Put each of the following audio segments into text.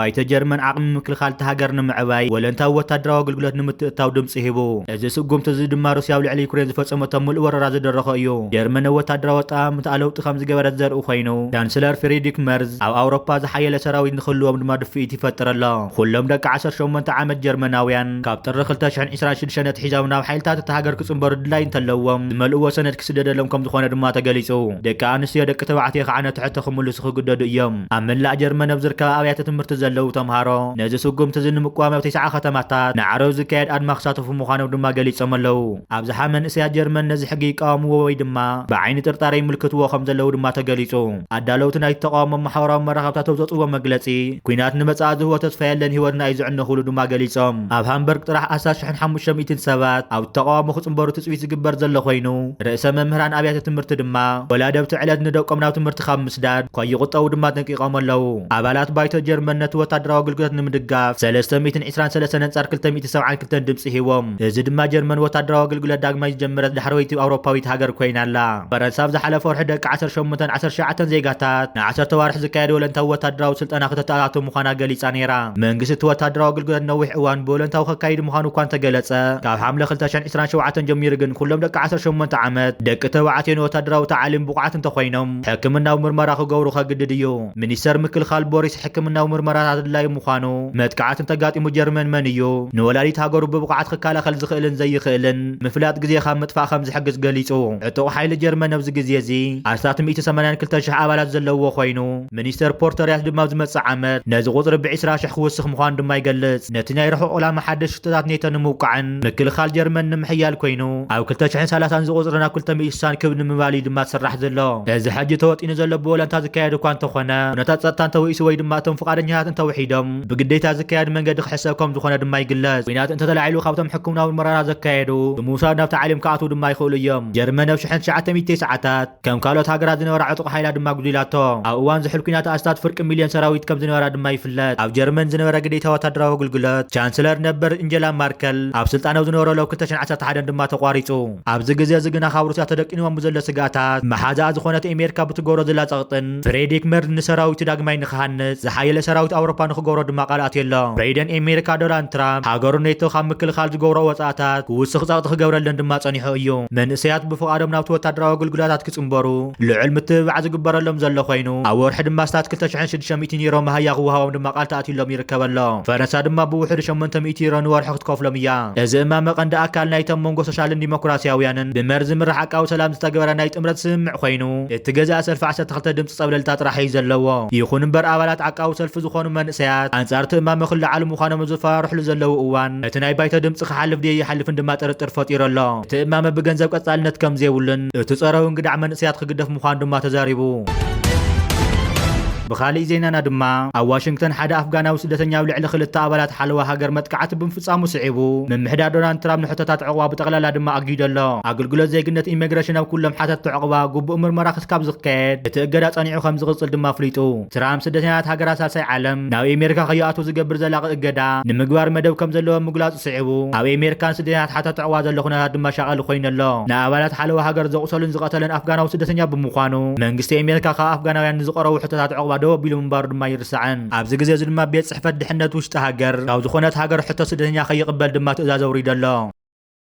ባይቶ ጀርመን ዓቕሚ ምክልኻል እታ ሃገር ንምዕባይ፣ ወለንታዊ ወታደራዊ ኣገልግሎት ንምትእትታው ድምጺ ሂቡ። እዚ ስጉምቲ እዚ ድማ ሩስያ ኣብ ልዕሊ ዩክሬን ዝፈጸመቶ ምሉእ ወረራ ዝደረኾ እዩ። ጀርመን ኣብ ወታደራዊ ኣጠቓቕምታኣ ለውጢ ከም ዝገበረት ዘርኢ ኮይኑ፣ ቻንስለር ፍሬድሪክ መርዝ ኣብ ኣውሮፓ ዝሓየለ ሰራዊት ንክህልዎም ድማ ድፍኢት ይፈጥር ኣሎ። ኩሎም ደቂ ዓሰርተ ሸሞንተ ዓመት ጀርመናውያን ካብ ጥሪ ክልተ ሽሕን ዕስራን ሽዱሽተን ኣትሒዞም ናብ ሓይልታት እታ ሃገር ክጽንበሩ ድላይ እንተለዎም፣ ዝመልእዎ ሰነድ ክስደደሎም ከም ዝኾነ ድማ ተገሊጹ። ደቂ ኣንስትዮ፣ ደቂ ተባዕትዮ ከዓ ነቲ ሕቶ ክምልሱ ክግደዱ እዮም። ኣብ መላእ ጀርመን ኣብ ዝርከባ ኣብያተ ትምህርቲ ዘለዉ ተምሃሮ፣ ነዚ ስጉምቲ እዚ ንምቅዋም ኣብ ተስዓ ከተማታት ንዓርቢ ዝካየድ ኣድማ ክሳተፉ ምዃኖም ድማ ገሊጾም ኣለዉ። ኣብዝሓ መንእሰያት ጀርመን ነዚ ሕጊ ይቃወምዎ ወይ ድማ ብዓይኒ ጥርጣረ ይምልክትዎ ከም ዘለዉ ድማ ተገሊጹ። ኣዳለውቲ ናይቲ ተቃውሞ ማሕበራዊ መራኸብታት ኣብ ዘውፅዎ መግለጺ፣ ኲናት ንመጻኢ ዝህቦ ተስፋ የለን፣ ህይወትና እዩ ዝዕነ ክብሉ ድማ ገሊጾም። ኣብ ሃምበርግ ጥራሕ ኣስታት ሽሕን ሓሙሽተ ሚእትን ሰባት ኣብ ተቃውሞ ክጽንበሩ ትጽቢት ዝግበር ዘሎ ኮይኑ፣ ርእሰ መምህራን ኣብያተ ትምህርቲ ድማ ወላዲ ኣብቲ ዕለት ንደቆም ናብ ትምህርቲ ካብ ምስዳድ ከይቁጠቡ ድማ ኣጠንቂቖም ኣለዉ። ኣባላት ባይቶ ጀርመን ነቲ ወታደራዊ ኣገልግሎት ንምድጋፍ ሰለስተ ሚእትን ዕስራን ሰለስተን ኣንጻር ክልተ ሚእትን ሰብዓን ክልተን ድምጺ ሂቦም። እዚ ድማ ጀርመን ወታደራዊ ኣገልግሎት ዳግማይ ዝጀመረት ዳሕረወይቲ ኣውሮፓዊት ሃገር ኮይና ኣላ። ፈረንሳ ኣብ ዝሓለፈ ወርሒ ደቂ ዓሰርተ ሸሞንተን ዓሰርተ ትሽዓተን ዜጋታት ንዓሰርተ ኣዋርሕ ዝካየድ ወለንታዊ ወታደራዊ ስልጠና ከተተኣታቶ ምዃና ገሊጻ ነይራ። መንግስቲ እቲ ወታደራዊ ኣገልግሎት ነዊሕ እዋን ብወለንታዊ ከካይድ ምዃኑ እኳ እንተገለጸ፣ ካብ ሓምለ ክልተ ሽሕን ዕስራን ሸውዓተን ጀሚሩ ግን ኩሎም ደቂ ዓሰርተ ሸሞንተ ዓመት ደቂ ተባዕትዮ ንወታደራዊ ታዕሊም ብቑዓት እንተኾይኖም፣ ሕክምናዊ ምርመራ ክገብሩ ከግድድ እዩ። ሚኒስተር ምክልኻል ቦሪስ ሕክምናዊ ምርመራታት ኣድላዪ ምዃኑ፣ መጥቃዕቲ እንተጋጢሙ ጀርመን መን እዩ ንወላዲት ሃገሩ ብብቕዓት ክከላኸል ዝኽእልን ዘይኽእልን ምፍላጥ ግዜ ካብ ምጥፋእ ከም ዝሕግዝ ገሊጹ። ዕጡቕ ሓይሊ ጀርመን ኣብዚ ግዜ እዚ ኣስታት ሚእቲ ሰማንያን ክልተን ሽሕ ኣባላት ዘለዎ ኮይኑ፣ ሚኒስተር ፖርተርያት ድማ ኣብ ዝመጽእ ዓመት ነዚ ቁጽሪ ብዕስራ ሽሕ ክውስኽ ምዃኑ ድማ ይገልጽ። ነቲ ናይ ርሑቕ ዕላማ ሓደሽ ሽቶታት ኔቶ ንምውቃዕን ምክልኻል ጀርመን ንምሕያል ኮይኑ፣ ኣብ ክልተ ሽሕን ሰላሳን ዝቑጽሪ ናብ ክልተ ሚእቲ ስሳን ክብ ንምባል እዩ ድማ ዝስራሕ ዘሎ። እዚ ሕጂ ተወጢኑ ዘሎ ብወለንታ ዝካየድ እኳ እንተኾነ፣ ኩነታት ጸጥታ እንተወኢሱ ወይ ድማ እቶም ፍቓደኛታት እንተውሒዶም፣ ብግዴታ ዝካየድ መንገዲ ክሕሰብ ከም ዝኾነ ድማ ይግለጽ። ኲናት እንተተላዒሉ ካብቶም ሕክምናዊ ምርመራታት ዘካየዱ ብምውሳድ ናብ ታዕሊም ክኣትዉ ድማ ይኽእሉ እዮም። ጀርመን ኣብ ሽሕን ትሽዓተ ሚእቲ ሰዓታት ከም ካልኦት ሃገራት ዝነበራ ዕጡቕ ሓይላ ድማ ጉዲላቶ። ኣብ እዋን ዝሑል ኲናት ኣስታት ፍርቂ ሚልዮን ሰራዊት ከም ዝነበራ ድማ ይፍለጥ። ኣብ ጀርመን ዝነበረ ግዴታ ወታደራዊ ኣገልግሎት ቻንስለር ነበር እንጀላ ማርከል ኣብ ስልጣን ኣብ ዝነበረሉ ኣብ ክልተ ሽሕን ዓሰርተ ሓደን ድማ ተቋሪጹ። ኣብዚ ግዜ እዚ ግና ካብ ሩስያ ተደቂንዎም ብዘሎ ስግኣታት መሓዛኣ ዝኾነት ኣሜሪካ ብትገብሮ ዘላ ጸቕጥን ፍሬድሪክ መርዝ ንሰራዊቱ ዳግማይ ንክሃንጽ ዝሓየለ ሰራዊት ኣውሮፓ ንክገብሮ ድማ ቃል ኣትየሎ። ፕሬዚደንት ኣሜሪካ ዶናልድ ትራምፕ ሃገሩ ኔቶ ካብ ምክልኻል ዝገብሮ ወጻእታት ክውስኽ ጸቕጢ ክገብረለን ድማ ጸኒሑ እዩ። መንእሰያት ብፍቓዶም ናብቲ ወታደራዊ ኣገልግሎታት ክጽንበሩ ልዑል ምትብባዕ ዝግበረሎም ዘሎ ኮይኑ፣ ኣብ ወርሒ ድማ ኣስታት ክልተ ሽሕን ሽዱሽተ ሚእትን ዩሮ መሃያ ክወሃቦም ድማ ቃል ተኣትዩሎም ይርከብ ኣሎ። ፈረንሳ ድማ ብውሕዱ ሸሞንተ ሚእቲ ዩሮ ንወርሒ ክትከፍሎም እያ። እዚ እማመ ቀንዲ ኣካል ናይቶም መንጎ ሶሻልን ዲሞክራሲያውያንን ብመርዚ ዝምራሕ ዓቃቢ ሰላም ዝተገበረ ናይ ጥምረት ስምምዕ ኮይኑ፣ እቲ ገዛኢ ሰልፊ ዓሰርተ ክልተ ድምፂ ፀብለልታ ጥራሕ እዩ ዘለዎ። ይኹን እምበር ኣባላት ዓቃቢ ሰልፊ ዝኾኑ መንእሰያት ኣንጻር እቲ እማመ ክለዓሉ ምዃኖም ኣብ ዝፈራርሕሉ ዘለዉ እዋን፣ እቲ ናይ ባይቶ ድምፂ ክሓልፍ ድየ ይሓልፍን ድማ ጥርጥር ፈጢሩ ኣሎ። እቲ እማመ ብገንዘብ ቀጻልነት ከም ዘይብሉን እቲ ጸረ ውንግዳዕ መንእሰያት ክግደፍ ምዃኑ ድማ ተዛሪቡ። ብኻሊእ ዜናና ድማ፣ ኣብ ዋሽንግተን ሓደ ኣፍጋናዊ ስደተኛ ኣብ ልዕሊ ክልተ ኣባላት ሓለዋ ሃገር መጥቃዕቲ ብምፍጻሙ ስዒቡ፣ ምምሕዳር ዶናልድ ትራምፕ ንሕቶታት ዕቑባ ብጠቕላላ ድማ ኣጊዱ ኣሎ። ኣገልግሎት ዜግነት ኢሚግሬሽን ኣብ ኩሎም ሓተትቲ ዕቑባ ግቡእ ምርመራ ክስካብ ዝካየድ እቲ እገዳ ጸኒዑ ከም ዝቕጽል ድማ ኣፍሊጡ። ትራምፕ ስደተኛታት ሃገራት ሳልሳይ ዓለም ናብ ኣሜሪካ ከይኣትዉ ዝገብር ዘላቒ እገዳ ንምግባር መደብ ከም ዘለዎ ምግላጹ ስዒቡ፣ ኣብ ኣሜሪካ ንስደተኛታት ሓተትቲ ዕቑባ ዘሎ ኩነታት ድማ ሻቐሊ ኮይኑ ኣሎ። ንኣባላት ሓለዋ ሃገር ዘቑሰሉን ዝቐተለን ኣፍጋናዊ ስደተኛ ብምዃኑ፣ መንግስቲ ኣሜሪካ ካብ ኣፍጋናውያን ንዝቐረቡ ሕቶታት ዕቑባ ደው ኣቢሉ ምንባሩ ድማ ኣይርሳዕን። ኣብዚ ግዜ እዚ ድማ ቤት ጽሕፈት ድሕነት ውሽጢ ሃገር ካብ ዝኾነት ሃገር ሕቶ ስደተኛ ከይቕበል ድማ ትእዛዝ ኣውሪዱ ኣሎ።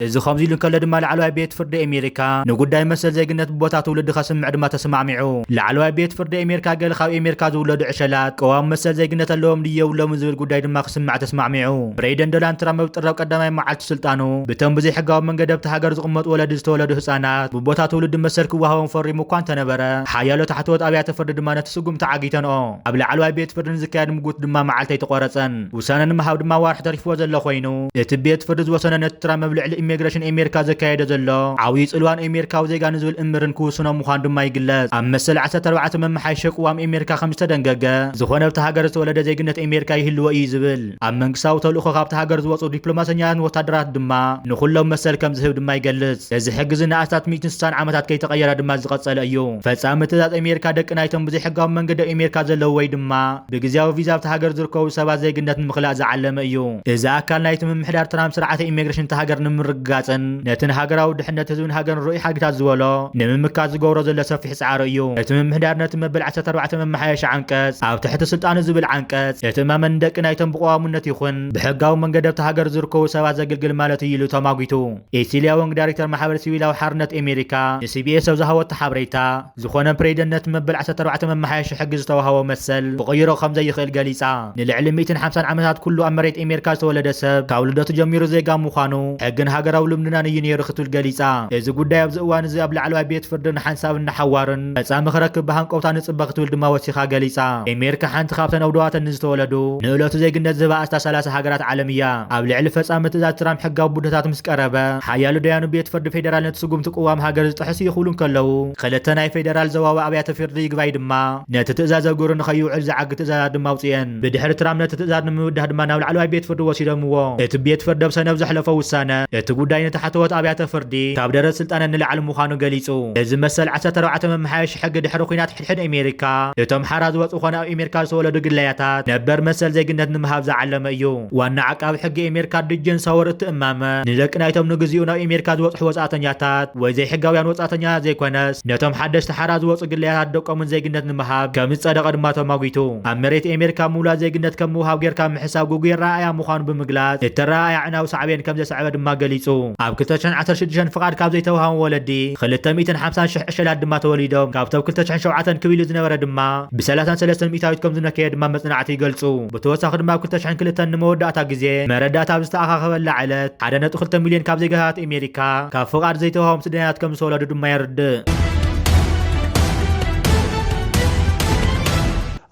እዚ ከምዚ ኢሉ እንከሎ ድማ ላዕለዋይ ቤት ፍርዲ ኣሜሪካ ንጉዳይ መሰል ዜግነት ብቦታ ትውልዲ ከስምዕ ድማ ተሰማዕሚዑ። ላዕለዋይ ቤት ፍርዲ ኣሜሪካ ገለ ካብ ኣሜሪካ ዝውለዱ ዕሸላት ቅዋም መሰል ዜግነት ኣለዎም ድዩ የብሎምን ዝብል ጉዳይ ድማ ክስማዕ ተስማዕሚዑ። ፕሬዚደንት ዶናልድ ትራምፕ ኣብ ጥሪ ኣብ ቀዳማይ መዓልቲ ስልጣኑ ብቶም ብዘይሕጋዊ መንገዲ ኣብቲ ሃገር ዝቕመጡ ወለዲ ዝተወለዱ ህጻናት ብቦታ ትውልዲ መሰል ክወሃቦም ፈሪሙ እኳ እንተነበረ፣ ሓያሎ ታሕተዎት ኣብያተ ፍርዲ ድማ ነቲ ስጉምቲ ዓጊተንኦ። ኣብ ላዕለዋይ ቤት ፍርዲ ንዝካየድ ምጉት ድማ መዓልቲ ኣይተቖረጸን። ውሳነ ንምሃብ ድማ ዋርሒ ተሪፍዎ ዘሎ ኮይኑ፣ እቲ ቤት ፍርዲ ዝወሰነ ነቲ ትራምፕ ኣብ ልዕሊ ኢሚግሬሽን ኣሜሪካ ዘካየዶ ዘሎ ዓብዪ ጽልዋን ኣሜሪካዊ ዜጋ ንዝብል እምርን ክውስኖ ምዃኑ ድማ ይግለጽ። ኣብ መሰል ዓሰርተ ኣርባዕተ መመሓየሺ ቅዋም ኣሜሪካ ከም ዝተደንገገ፣ ዝኾነ ኣብቲ ሃገር ዝተወለደ ዜግነት ኣሜሪካ ይህልዎ እዩ ዝብል። ኣብ መንግስታዊ ተልእኾ ካብቲ ሃገር ዝወጹ ዲፕሎማሰኛን ወታደራት ድማ ንኹሎም መሰል ከም ዝህብ ድማ ይገልጽ። እዚ ሕጊ እዚ ንኣስታት ሚእትን ስሳን ዓመታት ከይተቐየረ ድማ ዝቐጸለ እዩ። ፈጻሚ ትእዛዝ ኣሜሪካ ደቂ ናይቶም ብዘይሕጋዊ መንገዲ ኣብ ኣሜሪካ ዘለዉ ወይ ድማ ብግዜያዊ ቪዛ ኣብቲ ሃገር ዝርከቡ ሰባት ዜግነት ንምኽላእ ዝዓለመ እዩ። እዚ ኣካል ናይቲ ምምሕዳር ትራምፕ ስርዓተ ኢሚግሬሽን እታ ሃገር ንምር ምግጋጽን ነትን ሃገራዊ ድሕነት ህዝብን ሃገርን ርኡይ ሓጊታት ዝበሎ ንምምካት ዝገብሮ ዘሎ ሰፊሕ ጻዕሪ እዩ። እቲ ምምሕዳር ነቲ መበል ዓሰርተ ኣርባዕተ መመሓየሻ ዓንቀጽ ኣብ ትሕቲ ስልጣኑ ዝብል ዓንቀጽ እቲ እማመ ንደቂ ናይቶም ብቐዋምነት ይኹን ብሕጋዊ መንገዲ ኣብቲ ሃገር ዝርከቡ ሰባት ዘገልግል ማለት እዩ ኢሉ ተማጒቱ። ኢሲልያ ወንግ ዳይሬክተር ማሕበር ሲቪላዊ ሓርነት ኣሜሪካ ንሲቢኤስ ኣብ ዝሃበቶ ሓበሬታ፣ ዝኾነ ፕሬዚደንት ነቲ መበል ዓሰርተ ኣርባዕተ መመሓየሺ ሕጊ ዝተዋህቦ መሰል ክቕይሮ ከም ዘይኽእል ገሊጻ። ንልዕሊ ሚእትን ሓምሳን ዓመታት ኩሉ ኣብ መሬት ኣሜሪካ ዝተወለደ ሰብ ካብ ልደቱ ጀሚሩ ዜጋ ምዃኑ ሕግን ሃገራዊ ልምድናን እዩ ነይሩ ክትብል ገሊጻ። እዚ ጉዳይ ኣብዚ እዋን እዚ ኣብ ላዕለዋይ ቤት ፍርድን ሓንሳብን ንሓዋርን ፈጻሚ ክረክብ ብሃንቀውታ ንጽበ ክትብል ድማ ወሲኻ ገሊጻ። ኣሜሪካ ሓንቲ ካብተን ኣብ ደዋተን ንዝተወለዱ ንእለቱ ዜግነት ዝህባ ኣስታ ሰላሳ ሃገራት ዓለም እያ። ኣብ ልዕሊ ፈጻሚ ትእዛዝ ትራምፕ ሕጋዊ ቡድታት ምስ ቀረበ፣ ሓያሎ ደያኑ ቤት ፍርዲ ፌደራል ነቲ ስጉምቲ ቅዋም ሃገር ዝጥሕስ እዩ ክብሉ እንከለዉ፣ ክልተ ናይ ፌደራል ዞባዊ ኣብያተ ፍርዲ ይግባይ ድማ ነቲ ትእዛዝ ኣግብሩ ንኸይውዕል ዝዓጊ ትእዛዛት ድማ ኣውጽኤን። ብድሕሪ ትራምፕ ነቲ ትእዛዝ ንምብዳህ ድማ ናብ ላዕለዋይ ቤት ፍርዲ ወሲዶምዎ። እቲ ቤት ፍርዲ ኣብ ሰነ ኣብ ዘሕለፎ ውሳነ፣ እቲ ጉዳይ ንታሕተዎት ኣብያተ ፍርዲ ካብ ደረት ስልጣነን ንላዕሊ ምዃኑ ገሊጹ። እዚ መሰል ዓሰርተ ኣርባዕተ መመሓየሺ ሕጊ ድሕሪ ኲናት ሕድሕድ ኣሜሪካ፣ እቶም ሓራ ዝወጹ ኾነ ኣብ ኣሜሪካ ዝተወለዱ ግዳያታት ነበር መሰል ዜግነት ንምሃብ ዝዓለመ እዩ። ዋና ዓቃቢ ሕጊ ኣሜሪካ ዲጀን ሳወር እቲ እማመ፣ ንደቂ ናይቶም ንግዚኡ ናብ ኣሜሪካ ዝበጽሑ ወጻእተኛታት ወይ ዘይሕጋውያን ወጻእተኛታት ዘይኮነስ፣ ነቶም ሓደሽቲ ሓራ ዝወጹ ግዳያት ደቆምን ዜግነት ንምሃብ ከም ዝጸደቐ ድማ ተማጒቱ። ኣብ መሬት ኣሜሪካ ምውላድ ዜግነት ከም ምውሃብ ጌርካ ምሕሳብ ግጉይ ኣረኣእያ ምዃኑ ብምግላጽ፣ እቲ ኣረኣእያ ኣዕናዊ ሳዕቤን ከም ዘስዐበ ድማ ገሊጹ። ኣብ ክልተ ሽሕን ዓሰርተ ሽዱሽተን ፍቓድ ካብ ዘይተዋህቦም ወለዲ፣ ክልተ ሚእትን ሓምሳን ሽሕ ዕሸላት ድማ ተወሊዶም። ካብቶም ክልተ ሽሕን ሸውዓተን ክብ ኢሉ ዝነበረ ድማ፣ ብሰላሳን ሰለስተን ሚእታዊት ከም ዝነከየ ድማ መጽናዕቲ ይገልጹ። ብተወሳኺ ድማ ኣብ ክልተ ሽሕን ክልተን ንመወዳእታ ግዜ መረዳእታ ኣብ ዝተኣኻኸበላ ዕለት፣ ሓደ ነጥቢ ክልተ ሚልዮን ካብ ዜጋታት ኣሜሪካ ካብ ፍቓድ ዘይተዋህቦም ስደተኛታት ከም ዝተወለዱ ድማ የርድእ።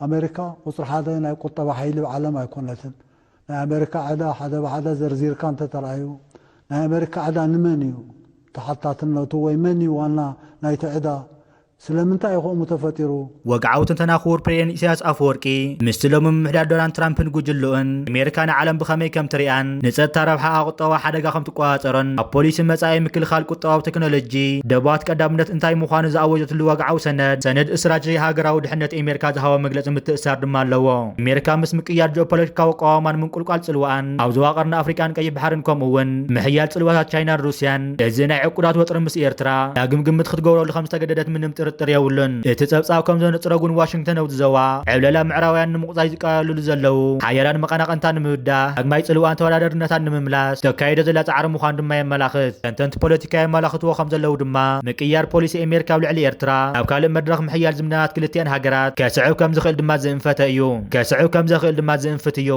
ኣሜሪካ ቁጽሪ ሓደ ናይ ቁጠባ ሓይሊ ብዓለም ኣይኮነትን። ናይ ኣሜሪካ ዕዳ ሓደ ብሓደ ዘርዚርካ እንተተራእዩ፣ ናይ ኣሜሪካ ዕዳ ንመን እዩ ተሓታትነቱ ወይ መን እዩ ዋና ናይቲ ዕዳ? ስለምንታይ እዩ ከምኡ ተፈጢሩ? ወግዓዊ ትንተና ክቡር ፕሬዚደንት ኢሳያስ ኣፈወርቂ፣ ምስቲ ሎሚ ምምሕዳር ዶናልድ ትራምፕን ጉጅልኡን፣ ኣሜሪካ ንዓለም ብኸመይ ከም ትሪኣን፣ ንጸጥታ ረብሓኣ ቁጠባዊ ሓደጋ ከም ትቆጻጸሮን፣ ኣብ ፖሊሲ መጻኢ ምክልኻል ቁጠባዊ ቴክኖሎጂ፣ ደባት ቀዳምነት እንታይ ምዃኑ ዝኣወጀትሉ ወግዓዊ ሰነድ፣ ሰነድ ስትራቴጂ ሃገራዊ ድሕነት ኣሜሪካ ዝሃቦ መግለጺ ምትእስሳር ድማ ኣለዎ። ኣሜሪካ ምስ ምቅያር ጂኦፖለቲካዊ ኣቃውማን ምንቁልቋል ጽልዋኣን ኣብ ዞባ ቀርኒ ኣፍሪቃን ቀይሕ ባሕርን ከምኡ እውን ምሕያል ጽልዋታት ቻይናን ሩስያን፣ እዚ ናይ ዕቁዳት ወጥሪ ምስ ኤርትራ ዳግም ግምት ክትገብረሉ ከም ዝተገደደት ምንም ጥርጥር የብሉን። እቲ ጸብጻብ ከም ዘነጽሮ ግን ዋሽንግተን ኣብቲ ዞባ ዕብለላ ምዕራባውያን ንምቑጻይ ዝቃለሉ ዘለዉ ሓያላን መቐናቕንታ ንምብዳህ ዳግማይ ጽልዋን ተወዳዳርነታን ንምምላስ ተካይዶ ዘላ ጻዕሪ ምዃኑ ድማ የመላኽት። ተንተንቲ ፖለቲካ የመላኽትዎ ከም ዘለዉ ድማ ምቅያር ፖሊሲ ኣሜሪካ ኣብ ልዕሊ ኤርትራ ኣብ ካልእ መድረኽ ምሕያል ዝምድናታት ክልቲኣን ሃገራት ከስዕብ ከም ዝኽእል ድማ ዝእንፈተ እዩ። ከስዕብ ከም ዘኽእል ድማ ዝእንፍት እዩ።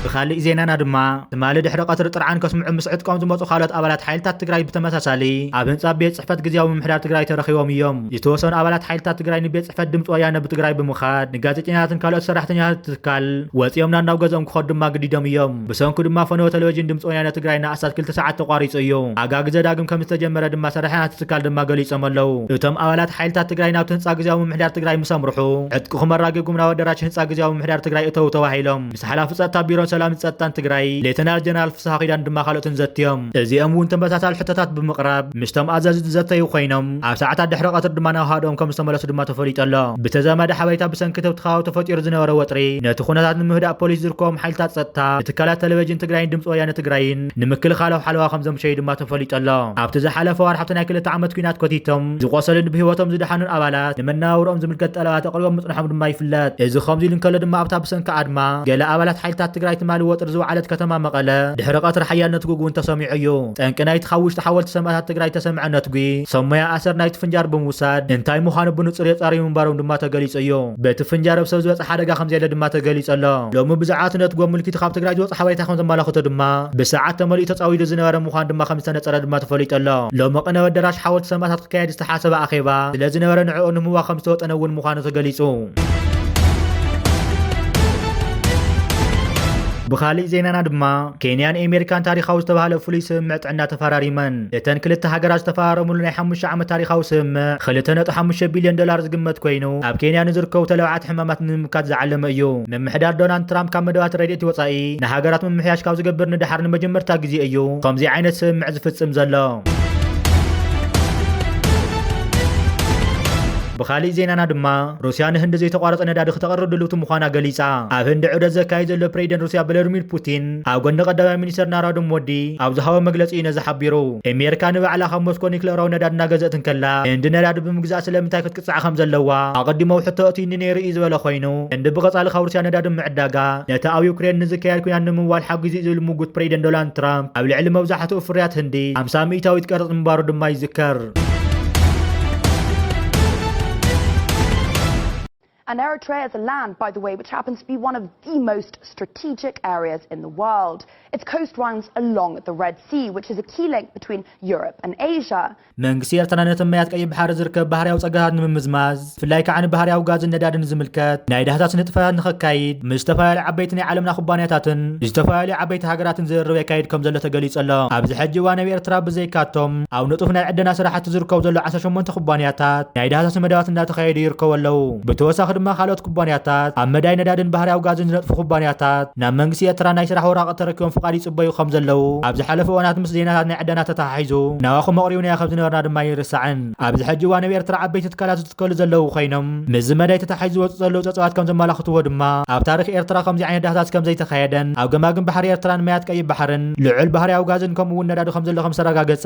ብኻሊእ ዜናና ድማ፣ ትማሊ ድሕሪ ቀትሪ ጥርዓን ከስምዑ ምስ ዕጥቆም ዝመጹ ካልኦት ኣባላት ሓይልታት ትግራይ ብተመሳሳሊ ኣብ ህንጻ ቤት ጽሕፈት ግዝያዊ ምምሕዳር ትግራይ ተረኺቦም እዮም። ዝተወሰኑ ኣባላት ሓይልታት ትግራይ ንቤት ጽሕፈት ድምፂ ወያነ ብትግራይ ብምኻድ ንጋዜጠኛታትን ካልኦት ሰራሕተኛታት ትካል ወፂኦም ናብ ናብ ገዝኦም ክኸዱ ድማ ግዲዶም እዮም። ብሰንኩ ድማ ፈነወ ቴሌቪዥን ድምፂ ወያነ ትግራይ ንኣስታት ክልተ ሰዓት ተቋሪፁ እዩ። ኣጋግዘ ዳግም ከም ዝተጀመረ ድማ ሰራሕተኛታት ትካል ድማ ገሊፆም ኣለዉ። እቶም ኣባላት ሓይልታት ትግራይ ናብቲ ህንፃ ግዝያዊ ምምሕዳር ትግራይ ምስ ኣምርሑ፣ ዕጥቅኹም ኣራጊጉም ናብ ኣዳራሽ ህንፃ ግዝያዊ ምምሕዳር ትግራይ እተው ተባሂሎም ምስ ሓላፊ ጸጥታ ቢሮን ሰላምን ጸጥታን ትግራይ ሌተናል ጀነራል ፍስሃ ኪዳን ድማ ካልኦትን ዘትዮም። እዚኦም እውን ተመሳሳሊ ሕቶታት ብምቕራብ ምስቶም ኣዘዝቲ ዝዘተዩ ኮይኖም፣ ኣብ ሰዓታት ድሕሪ ቀትሪ ድማ ናብ ሃድኦም ከም ዝተመለሱ ድማ ተፈሊጡ ኣሎ። ብተዛማዲ ሓበሬታ፣ ብሰንኪ እቲ ከባቢ ተፈጢሩ ዝነበረ ወጥሪ ነቲ ኩነታት ንምህዳእ ፖሊስ ዝርከቦም ሓይልታት ጸጥታ ንትካላት ቴሌቪዥን ትግራይን ድምፂ ወያነ ትግራይን ንምክልኻል ኣብ ሓለዋ ከም ዘምሸዩ ድማ ተፈሊጡ ኣሎ። ኣብቲ ዝሓለፈ ወርሒ ኣብቲ ናይ ክልተ ዓመት ኲናት ከቲቶም ዝቆሰሉን ብህይወቶም ዝደሓኑን ኣባላት ንመነባብርኦም ዝምልከት ጠለባት ኣቕሪቦም ምጽንሖም ድማ ይፍለጥ። እዚ ከምዚ ኢሉ እንከሎ ድማ ኣብታ ብሰንኪ ኣድማ ገለ ኣባላት ሓይልታት ትግራይ ትማሊ ወጥሪ ዝወዓለት ከተማ መቐለ ድሕሪ ቀትሪ ሓያል ነትጒ እውን ተሰሚዑ እዩ። ጠንቂ ናይቲ ካብ ውሽጢ ሓወልቲ ሰማእታት ትግራይ ተሰምዐ ነትጒ ሰሞያ ኣሰር ናይቲ ፍንጃር ብምውሳድ እንታይ ምዃኑ ብንጹር የጻርዩ ምንባሮም ድማ ተገሊጹ እዩ። በቲ ፍንጃር ኣብ ሰብ ዝበጽሐ ሓደጋ ከም ዘየለ ድማ ተገሊጹ ኣሎ። ሎሚ ብዛዕባ እቲ ነትጒ ኣመልኪቱ ካብ ትግራይ ዝወጽእ ሓበሬታ ከም ዘመላኽቶ ድማ ብሰዓት ተመሊኡ ተጻዊዱ ዝነበረ ምዃኑ ድማ ከም ዝተነጸረ ድማ ተፈሊጡ ኣሎ። ሎሚ ቅነ ኣዳራሽ ሓወልቲ ሰማእታት ክካየድ ዝተሓሰበ ኣኼባ ስለ ዝነበረ ንዕኡ ንምህዋ ከም ዝተወጠነ እውን ምዃኑ ተገሊጹ። ብኻሊእ ዜናና ድማ ኬንያን ኣሜሪካን ታሪኻዊ ዝተባህለ ፍሉይ ስምምዕ ጥዕና ተፈራሪመን። እተን ክልተ ሃገራት ዝተፈራረሙሉ ናይ ሓሙሽተ ዓመት ታሪኻዊ ስምምዕ ክልተ ነጥቢ ሓሙሽተ ቢልዮን ዶላር ዝግመት ኮይኑ ኣብ ኬንያ ንዝርከቡ ተለባዓቲ ሕማማት ንምምካት ዝዓለመ እዩ። ምምሕዳር ዶናልድ ትራምፕ ካብ መደባት ረድኤት ወጻኢ ንሃገራት ምምሕያሽ ካብ ዝገብር ንደሓር ንመጀመርታ ግዜ እዩ ከምዚ ዓይነት ስምምዕ ዝፍጽም ዘሎ። ብኻሊእ ዜናና ድማ፣ ሩስያ ንህንዲ ዘይተቋረጸ ነዳዲ ክተቕርብ ድልውቲ ምዃና ገሊጻ። ኣብ ህንዲ ዑደት ዘካይድ ዘሎ ፕሬዚደንት ሩስያ ቭላድሚር ፑቲን፣ ኣብ ጎኒ ቀዳማይ ሚኒስተር ናራንድራ ሞዲ ኣብ ዝሃቦ መግለጺ እዩ ነዚ ሓቢሩ። ኣሜሪካ ንባዕላ ካብ ሞስኮ ኒክለራዊ ነዳዲ እናገዘእት እንከላ፣ ህንዲ ነዳዲ ብምግዛእ ስለምንታይ ክትቅጻዕ ከም ዘለዋ ኣቐዲሞ ኣብ ሕቶ ኣእትዩኒ ነይሩ እዩ ዝበለ ኮይኑ፣ ህንዲ ብቐጻሊ ካብ ሩስያ ነዳዲ ምዕዳጋ፣ ነቲ ኣብ ዩክሬን ንዝካየድ ኲናት ንምምዋል ሓጊዙ እዩ ዝብል ምጉት ፕሬዚደንት ዶናልድ ትራምፕ፣ ኣብ ልዕሊ መብዛሕትኡ ፍርያት ህንዲ ሓምሳ ሚእታዊት ቀረጽ ምንባሩ ድማ ይዝከር። And Eritrea is a land, by the way, which happens to be one of the most strategic areas in the world. Its coast runs along the Red Sea, which is a key link between Europe and Asia. መንግስቲ ኤርትራ ነቲ ማያት ቀይሕ ባሕሪ ዝርከብ ባህርያዊ ጸጋታት ንምምዝማዝ፣ ብፍላይ ከኣ ንባህርያዊ ጋዝን ነዳድን ዝምልከት ናይ ዳህሳስ ንጥፈታት ንኸካይድ፣ ምስ ዝተፈላለዩ ዓበይቲ ናይ ዓለምና ኩባንያታትን ዝተፈላለዩ ዓበይቲ ሃገራትን ዝርርብ የካይድ ከም ዘሎ ተገሊጹ ኣሎ። ኣብዚ ሕጂ እዋን ኣብ ኤርትራ ብዘይካቶም ኣብ ንጡፍ ናይ ዕደና ስራሕቲ ዝርከቡ ዘለዉ ዓሰርተ ሸሞንተ ኩባንያታት ናይ ዳህሳስ መደባት እናተኻየዱ ይርከቡ ኣለዉ። ብተወሳኺ ድማ ካልኦት ኩባንያታት ኣብ መዳይ ነዳድን ባህርያዊ ጋዝን ዝነጥፉ ኩባንያታት ናብ መንግስቲ ኤርትራ ናይ ስራሕ ወረቓቕቲ ተረኪቦም ፍቓድ ይጽበዩ ከም ዘለዉ ኣብ ዝሓለፈ እዋናት ምስ ዜናታት ናይ ዕደና ተተሓሒዙ ናባኹም ኣቕሪብናዮ ከም ዝነበርና ድማ ኣይርሳዕን። ኣብዚ ሕጂ እዋን ኣብ ኤርትራ ዓበይቲ ትካላት ዝትከሉ ዘለዉ ኮይኖም፣ ምስዚ መዳይ ተተሓሒዙ ዝወጽኡ ዘለዉ ጸብጻባት ከም ዘመላኽትዎ ድማ፣ ኣብ ታሪኽ ኤርትራ ከምዚ ዓይነት ዳህሳስ ከም ዘይተኻየደን ኣብ ገማግም ባሕሪ ኤርትራን ማያት ቀይሕ ባሕርን ልዑል ባህርያዊ ጋዝን ከምኡ እውን ነዳዲ ከም ዘሎ ከም ዝተረጋገጸ፣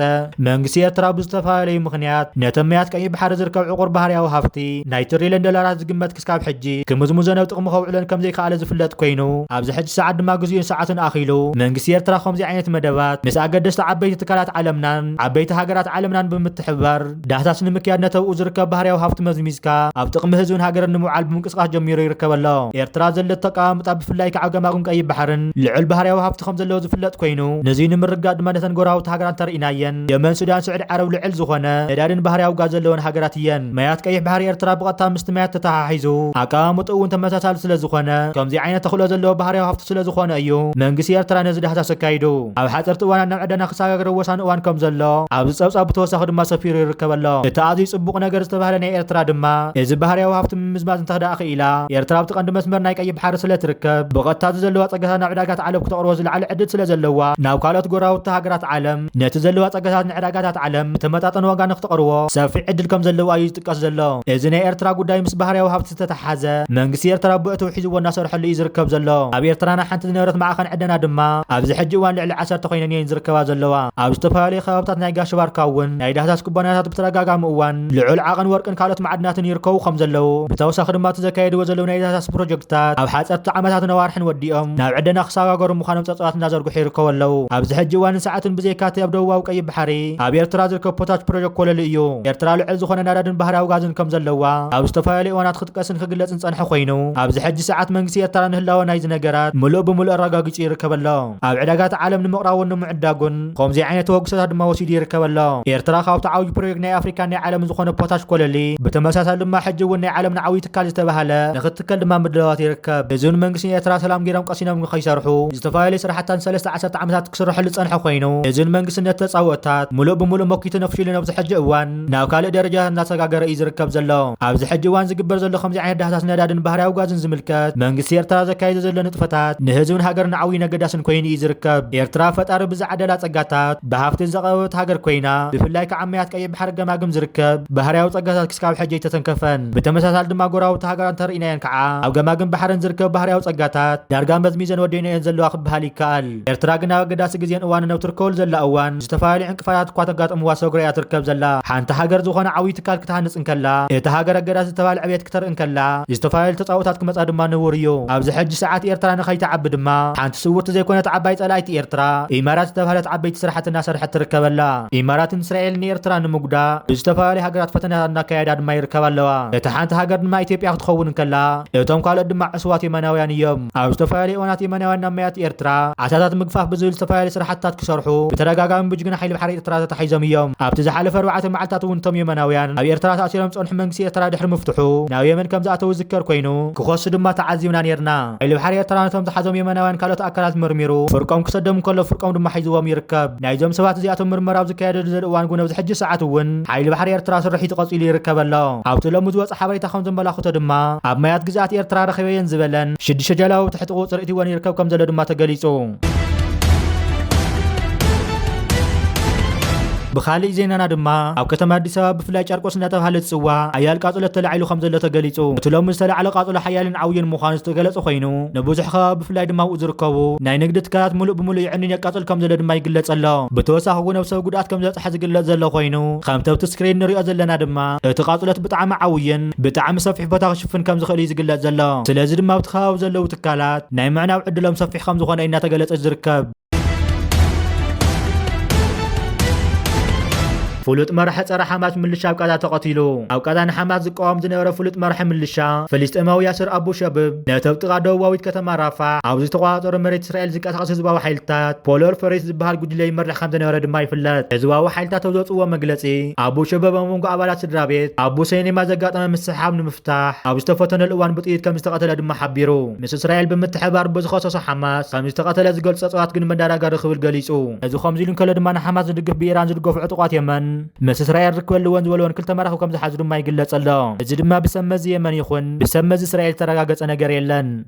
መንግስቲ ኤርትራ ብዝተፈላለዩ ምኽንያት ነቶም ማያት ቀይሕ ባሕሪ ዝርከብ ዕቑር ባህርያዊ ሃፍቲ ናይ ትሪልዮን ዶላራት ዝግመት ክስካብ ሕጂ ክምዝምዞን ኣብ ጥቕሚ ከውዕሎን ከም ዘይከኣለ ዝፍለጥ ኮይኑ፣ ኣብዚ ሕጂ ሰዓት ድማ ግዜኡን ሰዓቱን ኣኺሉ መንግስቲ ኤርትራ ከምዚ ዓይነት መደባት ምስ ኣገደስቲ ዓበይቲ ትካላት ዓለምናን ዓበይቲ ሃገራት ዓለምናን ብምትሕብባር ዳህሳስ ንምክያድ ነቲ ኣብኡ ዝርከብ ባህርያዊ ሃፍቲ መዝሚዝካ ኣብ ጥቕሚ ህዝብን ሃገርን ንምውዓል ብምንቅስቓስ ጀሚሩ ይርከብ ኣሎ። ኤርትራ ዘለቶ ኣቀማምጣ ብፍላይ ከዓ ኣብ ገማግም ቀይሕ ባሕርን ልዑል ባህርያዊ ሃፍቲ ከም ዘለዎ ዝፍለጥ ኮይኑ፣ ነዚ ንምርግጋእ ድማ ነተን ጎረባብቲ ሃገራት እንተርኢናየን የመን፣ ሱዳን፣ ስዑዲ ዓረብ ልዑል ዝኾነ ነዳድን ባህርያዊ ጋዝ ዘለወን ሃገራት እየን። ማያት ቀይሕ ባሕሪ ኤርትራ ብቐጥታ ምስቲ ማያት ተተሓሒዙ ኣቀማምጥኡ እውን ተመሳሳሊ ስለ ዝኾነ፣ ከምዚ ዓይነት ተኽእሎ ዘለዎ ባህርያዊ ሃፍቲ ስለ ዝኾነ እዩ መንግስቲ ኤርትራ ነዚ ዳህሳስ ኣካይዱ። ኣብ ሓፀርቲ እዋናት ናብ ዕደና ክሰጋገር ወሳኒ እዋን ከም ዘሎ ኣብዚ ጸብጻብ ብተወሳኺ ድማ ሰፊሩ ይርከብ ኣሎ። እቲ ኣዝዩ ጽቡቕ ነገር ዝተባህለ ናይ ኤርትራ ድማ፣ እዚ ባህርያዊ ሃፍቲ ምምዝማዝ እንተ ደኣ ክኢላ፣ ኤርትራ ኣብቲ ቀንዲ መስመር ናይ ቀይሕ ባሕሪ ስለ ትርከብ፣ ብቐጥታ እዚ ዘለዋ ጸጋታት ናብ ዕዳጋታት ዓለም ክተቕርቦ ዝለዓለ ዕድል ስለ ዘለዋ፣ ናብ ካልኦት ጎረባብቲ ሃገራት ዓለም ነቲ ዘለዋ ጸጋታት ንዕዳጋታት ዓለም ብተመጣጠነ ዋጋ ንክተቕርቦ ሰፊሕ ዕድል ከም ዘለዋ እዩ ዝጥቀስ ዘሎ። እዚ ናይ ኤርትራ ጉዳይ ምስ ባህርያዊ ሃብቲ ዝተተሓሓዘ፣ መንግስቲ ኤርትራ ብእትው ሒዝዎ እናሰርሐሉ እዩ ዝርከብ ዘሎ። ኣብ ኤርትራ ናይ ሓንቲ ዝነበረት ማዕኸን ዕደና ድማ ኣብዚ ሕጂ እዋን ልዕሊ ዓሰርተ ኮይነን እየን ዝርከባ ዘለዋ። ኣብ ዝተፈላለዩ ከባብታት ናይ ጋሽ ባርካ እውን ናይ ዳህሳስ ኩባንያታት ብተደጋጋሚ እዋን ልዑል ዓቐን ወርቅን ካልኦት ማዕድናትን ይርከቡ ከም ዘለዉ፣ ብተወሳኺ ድማ እቲ ዘካየድዎ ዘለዉ ናይ ዳህሳስ ፕሮጀክትታት ኣብ ሓፀርቲ ዓመታትን ኣዋርሕን ወዲኦም ናብ ዕደና ክሰጋገሩ ምዃኖም ፀብፃባት እናዘርግሑ ይርከቡ ኣለዉ። ኣብዚ ሕጂ እዋንን ሰዓትን ብዘይካ እቲ ኣብ ደቡባዊ ቀይሕ ባሕሪ ኣብ ኤርትራ ዝርከብ ፖታሽ ፕሮጀክት ኮለል እዩ። ኤርትራ ልዑል ዝኾነ ነዳድን ባህርያዊ ጋዝን ከም ዘለዋ ኣብ ዝተፈላለዩ እዋናት ክጥቀስን ክግለጽን ዝጸንሐ ኮይኑ፣ ኣብዚ ሕጂ ሰዓት መንግስቲ ኤርትራ ንህላወ ናይዚ ነገራት ምሉእ ብምሉእ ኣረጋጊጹ ይርከብ ኣሎ። ኣብ ዕዳጋታት ዓለም ንምቕራቡን ንምዕዳጉን ከምዚ ዓይነት ተበግሶታት ድማ ወሲዱ ይርከብ ኣሎ። ኤርትራ ካብቲ ዓብዪ ፕሮጀክት ናይ ኣፍሪካን ናይ ዓለምን ዝኾነ ፖታሽ ኮለሊ፣ ብተመሳሳሊ ድማ ሕጂ እውን ናይ ዓለምና ዓብዪ ትካል ዝተባህለ ንኽትከል ድማ ምድላዋት ይርከብ። እዚ እውን መንግስቲ ኤርትራ ሰላም ገይሮም ቀሲኖም ንኸይሰርሑ ዝተፈላለዩ ስራሕታት ንሰለስተ ዓሰርተ ዓመታት ክስርሐሉ ዝጸንሐ ኮይኑ፣ እዚ ንመንግስቲ ነቲ ተጻብኦታት ምሉእ ብምሉእ መኪቱ ነፊሱሉ ኣብዚ ሕጂ እዋን ናብ ካልእ ደረጃ እናተሰጋገረ እዩ ዝርከብ ዘሎ። ኣብዚ ሕጂ እዋን ዝግበር ዘሎ ከምዚ ዓይነት ዳህሳስ ነዳድን ባህርያዊ ጋዝን ዝምልከት መንግስቲ ኤርትራ ዘካይዶ ዘሎ ንጥፈታት ንህዝብን ሃገርን ዓብዪን ኣገዳስን ኮይኑ እዩ ዝርከብ። ኤርትራ ፈጣሪ ብዝዓደላ ጸጋታት ብሃፍቲ ዘቐበበት ሃገር ኮይና፣ ብፍላይ ከዓ ኣብ ማያት ቀይሕ ባሕሪ ገማግም ዝርከብ ባህርያዊ ጸጋታት ክስካብ ሕጂ ኣይተተንከፈን። ብተመሳሳሊ ድማ ጎረባብቲ ሃገራት እንተርኢናየን ከዓ ኣብ ገማግም ባሕረን ዝርከብ ባህርያዊ ጸጋታት ዳርጋ መዝሚዘን ወዲአንኦ እየን ዘለዋ ክበሃል ይከኣል። ኤርትራ ግን ኣብ ኣገዳሲ ግዜን እዋንን ኣብ ትርከበሉ ዘላ እዋን ዝተፈላለዩ ዕንቅፋታት እኳ ተጋጥምዋ ሰግሮ እያ ትርከብ ዘላ። ሓንቲ ሃገር ዝኾነ ዓብዪ ትካል ክትሃንጽ እንከላ፣ እታ ሃገር ኣገዳሲ ዝተባህለ ዕብየት ክተርኢ እንከላ፣ ዝተፈላለዩ ተጻብኦታት ክመጻ ድማ ንቡር እዩ። ኣብዚ ሕጂ ሰዓት ኤርትራ ንኸይትዓቢ ድማ ሓንቲ ስውርቲ ዘይኮነት ዓባይ ጸላኢት ኤርትራ ኢማራት ዝተባህለት ዓበይቲ ስራሕቲ እናሰርሐት ትርከብ ኣላ። ኢማራትን እስራኤልን ንኤርትራ ንምጉዳእ ብዝተፈላለዩ ሃገራት ፈተነታት እናካየዳ ድማ ይርከባ ኣለዋ። እታ ሓንቲ ሃገር ድማ ኢትዮጵያ ክትኸውን እንከላ፣ እቶም ካልኦት ድማ ዕሱባት የመናውያን እዮም። ኣብ ዝተፈላለዩ እዋናት የመናውያን ናብ ማያት ኤርትራ ዓሳታት ምግፋፍ ብዝብል ዝተፈላለዩ ስራሕትታት ክሰርሑ ብተደጋጋሚ ብጅግና ሓይሊ ባሕሪ ኤርትራ ተታሒዞም እዮም። ኣብቲ ዝሓለፈ ኣርባዕተ መዓልታት እውን እቶም የመናውያን ኣብ ኤርትራ ተኣሲሮም ዝጸንሑ መንግስቲ ኤርትራ ድሕሪ ምፍትሑ ናብ የመን ከም ዝኣተዉ ዝዝከር ኮይኑ፣ ክኸሱ ድማ ተዓዚብና ነይርና። ሓይሊ ባሕሪ ኤርትራ ነቶም ዝሓዞም የመናውያን ካልኦት ኣካላት መርሚሩ ፍርቆም ክሰዶም እንከሎ ፍርቆም ድማ ሒዝዎም ይርከብ። ናይዞም ሰባት እዚኣቶም ምርመራ ኣብ ዝካየደሉ ዘሎ እዋን እውን ኣብዚ ሕጂ ሰዓት እውን ሓይሊ ባሕሪ ኤርትራ ስርሒቱ ቀጺሉ ይርከብ ኣሎ። ኣብቲ ሎሚ ዝወጸ ሓበሬታ ከም ዘመላኽቶ ድማ ኣብ ማያት ግዝኣት ኤርትራ ረኺበየን ዝበለን ሽዱሽተ ጃላቡ ትሕቲ ቁጽጽር እትወን ይርከብ ከም ዘሎ ድማ ተገሊጹ። ብኻሊእ ዜናና ድማ ኣብ ከተማ ኣዲስ ኣበባ ብፍላይ ጨርቆስ እናተባሃለ ዝፅዋዕ ሓያል ቃፅሎ ተላዒሉ ከም ዘሎ ተገሊፁ። እቲ ሎሚ ዝተላዕለ ቃፅሎ ሓያልን ዓብይን ምዃኑ ዝተገለፀ ኮይኑ፣ ንብዙሕ ከባቢ ብፍላይ ድማ ኣብኡ ዝርከቡ ናይ ንግዲ ትካላት ሙሉእ ብሙሉእ ይዕንን የቃፅል ከም ዘሎ ድማ ይግለፅ ኣሎ። ብተወሳኺ እውን ኣብ ሰብ ጉድኣት ከም ዘብፅሐ ዝግለፅ ዘሎ ኮይኑ፣ ከምቲ ኣብቲ ስክሪን ንሪኦ ዘለና ድማ እቲ ቃፅሎት ብጣዕሚ ዓብይን ብጣዕሚ ሰፊሕ ቦታ ክሽፍን ከም ዝኽእል እዩ ዝግለፅ ዘሎ። ስለዚ ድማ ኣብቲ ከባቢ ዘለዉ ትካላት ናይ ምዕናው ዕድሎም ሰፊሕ ከም ዝኾነ እዩ እናተገለፀ ዝርከብ። ፍሉጥ መራሒ ጸረ ሓማስ ምልሻ ኣብ ቃዛ ተቐቲሉ። ኣብ ቃዛ ንሓማስ ዝቃወም ዝነበረ ፍሉጥ መራሒ ምልሻ ፍልስጤማዊ ያስር ኣቡ ሸብብ፣ ነቲ ኣብ ጥቓ ደቡባዊት ከተማ ራፋሕ ኣብ ዝተቆጻጸሮ መሬት እስራኤል ዝንቀሳቐስ ህዝባዊ ሓይልታት ፖሎር ፈሬስ ዝበሃል ጉጅለ ይመርሕ ከም ዝነበረ ድማ ይፍለጥ። ህዝባዊ ሓይልታት ኣብ ዘውጽእዎ መግለጺ፣ ኣቡ ሸብብ ኣብ መንጎ ኣባላት ስድራ ቤት ኣቡ ሰይኔማ ዘጋጠመ ምስሕሓብ ንምፍታሕ ኣብ ዝተፈተነሉ እዋን ብጥይት ከም ዝተቐተለ ድማ ሓቢሩ። ምስ እስራኤል ብምትሕባር ብዝኸሰሶ ሓማስ ከም ዝተቐተለ ዝገልጾ ጸብጻባት ግን መደናገሪ ክብል ገሊጹ። እዚ ከምዚ ኢሉ እንከሎ ድማ ንሓማስ ዝድግፍ ብኢራን ዝድገፉ ዕጡቓት የመን ምስ እስራኤል ርክብ ኣለወን ዝበልወን ክልተ መራኽብ ከም ዝሓዙ ድማ ይግለጽ ኣሎ። እዚ ድማ ብሰብ መዚ የመን ይኹን ብሰብ መዚ እስራኤል ዝተረጋገጸ ነገር የለን።